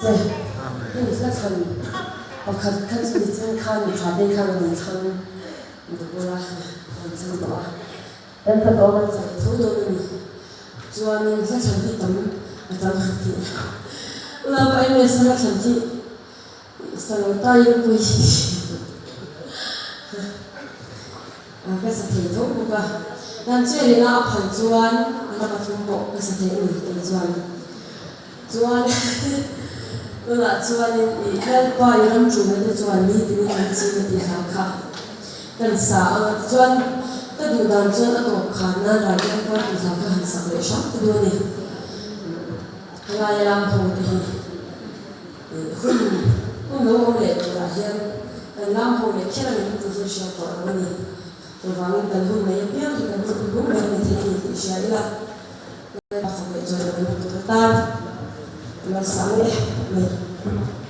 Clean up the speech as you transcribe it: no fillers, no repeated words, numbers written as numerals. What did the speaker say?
Se, hei hla thlan pakhat kha chu ni chen khan mi tha te khan a rawn thlang Deborah a rawn thlang tawh a, kan hla tawh a kan chak tho dawn a ni. Chuanin hla thlan hi tam a tam han tih a, unaupa MS a hla thlan hi sa lo ta ila pawi hi ti a ka sa thei tho bawk a, dan chelina a phal chuan a hla pathum pawh ka sa thei a ni kei chuan. Chuan tunah chuanin i Lalpa i ram ṭulna te chuan nitin in an chim a tih hla kha kan sa ang a tichuan ka duh dan chuan a tawp khan nan Raikiang par tih hla kha han sak leh hram ta duh a ni. Helai a lam ho te hi hun hun lo awm leh turah hian kan lam ho leh kher ang em tih hi a hriat tawh lo a ni. Chuvangin kan hun nei apiang hi kan hun hung ber a ni thei a ni tih hria ila. Lalpa fak leh chawi lo an ni tur atan malsam e. Amen.